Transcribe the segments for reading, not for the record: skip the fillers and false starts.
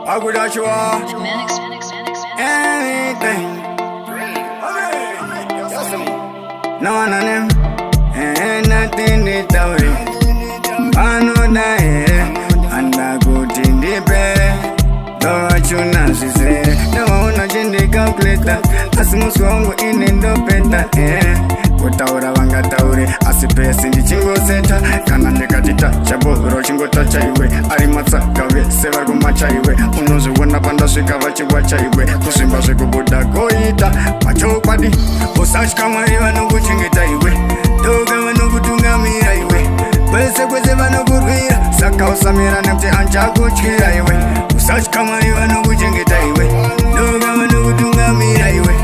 Akuda sure Manix, Manix, Manix, Manix. anything. No one on them, ain't nothing to tell you. Panoda here, andakuti ndipere ndovachuna zvisere. Ndavaona chindicalculata, asi muswe wangu ini ndopeta. Kutaura vangataure, asi pese ndichingoseta. Kana ndikati tachabhoro, chingotacha iwe. Ari matsaka vese vari kumacha iwe. Unozviona pandasvika vachiwacha iwe. Kuzvimba zvekubuda koita pachokwadi. Usatya, Mwari vanokuchengeta iwe. Toga vanokutungamira iwe. Kwese kwese vanokurwira, saka usamira nekuti anchakutyira iwe. Usatya, Mwari vanokuchengeta iwe. Ndoga vanokutungamira iwe.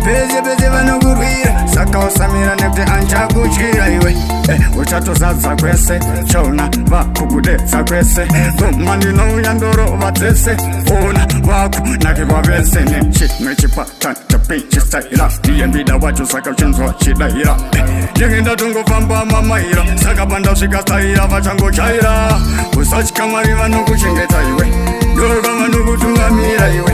Pese pese vanokurwira, saka usamira nekuti anchakutyira iwe. Uchatozadza kwese chona vakukudedza kwese. Ngoma ndinouya ndorova dzese, ona vakunakirwa vese. Nechimwe chipata chapichistaira ndiye mbida wacho, saka uchinzwa chidaira. Ndenge ndatongofamba mamaira, saka pandasvika staira vachangochaira. Usatya, Mwari vanokuchengeta iwe. Ndoga vanokutungamira iwe.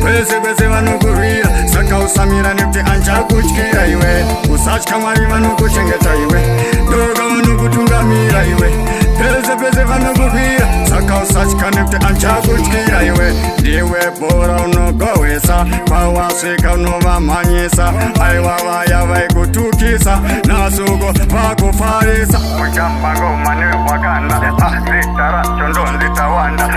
Kwese kwese vanokurwira, saka usamira nekuti anchakutyira iwe. Usatya, Mwari vanokuchengeta iwe. Ndoga vanokutungamira iwe. Pese pese vanokurwira, saka usatya nekuti anchakutyira iwe. Ndiwe bhora unogowesa, pawasvika unovamhanyisa. Aiwa, vaya vaikutukisa nasuko vakufarisa. Kuchamba ngoma nehwakanda, zita racho ndonzi Tawanda.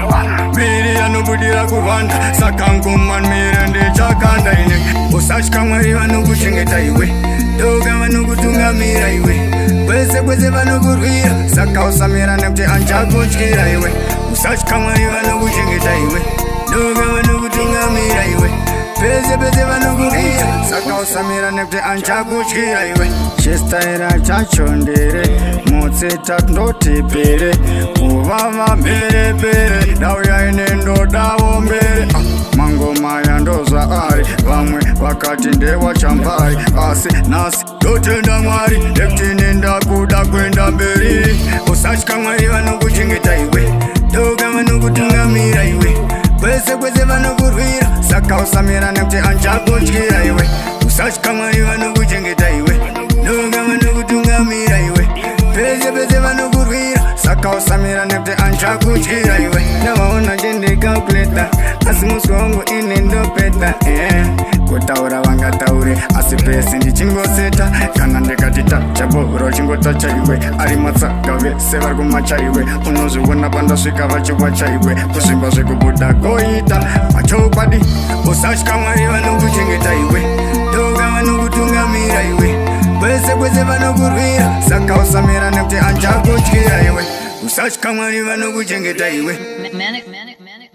Mbiri yanobudira kuwanda, saka ngoma mire ndichakanda ine. Usatya, Mwari vanokuchengeta iwe. Ndoga vanokutungamira iwe. Kwese kwese vanokurwira, saka usamira nekuti anchakutyira iwe. Usatya, Mwari vanokuchengeta iwe. Ndoga vanokutungamira iwe. Pese pese vanokurwira, saka usamira nekuti anchakutyira iwe. Chistaira chacho ndere mutsita ndotipere kuvava mherepere. Ndauya ine ndodawo mbere. Ah, mangoma yandozvaari. Vamwe vakati ndewachambari, asi nhasi ndotenda Mwari nekuti nendakuda kuenda mberi. Usatya, Mwari vanokuchengeta iwe. Ndoga vanokutungamira iwe. Kwese kwese vanokurwira, saka usamira nekuti anchakutyira iwe. Usatya, Mwari vanokuchengeta iwe. Ndoga vanokutungamira iwe. Pese pese vanokurwira, saka usamira nekuti anchakutyira iwe. Ndavaona chindicalculata, asi muswe wangu ini ndopeta. Kutaura vangataure, asi pese ndichingoseta. Kana ndikati tachabhoro, chingotacha iwe. Ari matsaka vese vari kumacha iwe. Unozviona pandasvika vachiwacha iwe. Kuzvimba zvekubuda koita pachokwadi. Usatya, Mwari vanokuchengeta iwe. Ndoga vanokutungamira iwe. Kwese kwese vanokurwira, saka usamira nekuti anchakutyira iwe. Usatya, Mwari vanokuchengeta iwe. Manic, Manic, Manic.